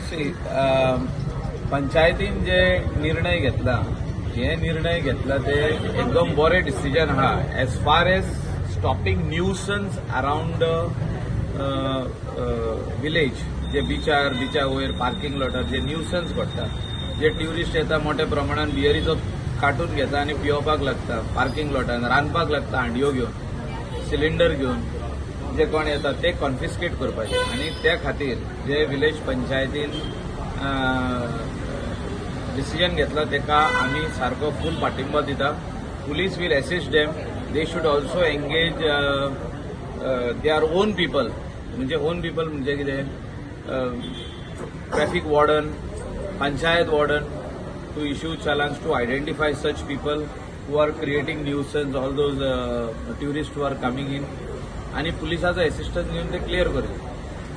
C, पंचायतीन जे निर्णय घेतला, हे निर्णय घेतला ते एकदम बरे डिसिजन आहा as far as stopping nuisance around the village. जे बिचार, बिचा वयर, पार्किंग लॉटार जे न्यूसन्स घडटा, जे ट्युरिस्ट येता, मोठ्या प्रमाणान बियरीचो काटून घेता आनी पियोवपाक लागता, पार्किंग लॉटान रांदपाक लागता, हांडयो घेवन, सिलिंडर घेवन जे कोण येता ते कॉन्फिस्केट करपाचे. आनी त्या खातीर जे विलेज पंचायतीन डिसिजन घेतला तेका आमी सारको फूल पाठिंबो दिता. Police will assist them. They should also engage their own people. म्हणजे ओन पिपल म्हणजे कितें? Traffic warden, panchayat warden to issue challans, to identify such people who are creating nuisance, all those tourists who are coming in. आणि पुलिसाचो assistance घेवन ते clear करचे.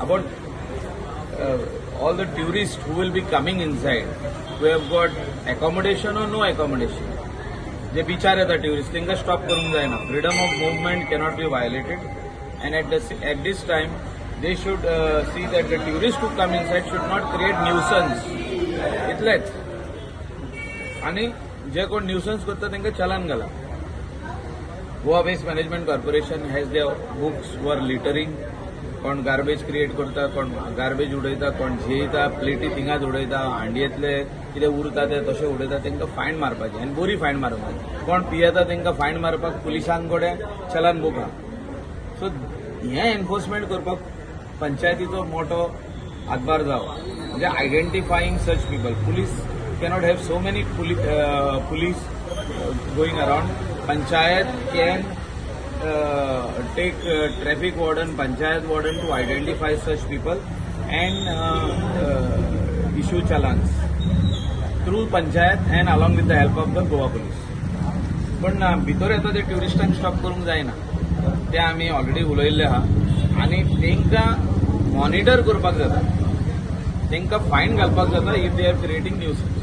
About all the tourist who will be coming inside, who have got accommodation or no accommodation, जे बिचार येता tourist, तांकां stop करूंक जायना. Freedom of movement cannot be violated and at this time they should see that the tourist who come inside should not create nuisance. इतलेच. आणि जे कोण nuisance करता तांकां चलान घाला. Goa Waste Management Corporation has their books for littering. कोण garbage create करता, कोण garbage उडयता, कोण जेयता, प्लेटी थिंगाच उडयता, हांडयेंतले कितें उरता ते तशें उडयता, तांकां फायन मारपाचें आनी बरी फायन मारपाची. कोण पियेता तांकां फायन मारपाक पुलिसां कडेन चलान बूक आहा. सो हें एनफोर्समेंट करपाक पंचायतीचो मोठो हातभार जावो. म्हणजे identifying such people. Police cannot have so many police going around. Panchayat can take traffic warden, panchayat warden to identify such people and issue challans through panchayat and along with the help of the Goa Police. पण भितर येता ते ट्युरिस्टांक stop करूंक जायना, ते आमी already उलयल्ले आहा. आनी तांकां मॉनिटर करपाक जाता, तांकां फायन घालपाक जाता if they are creating nuisance.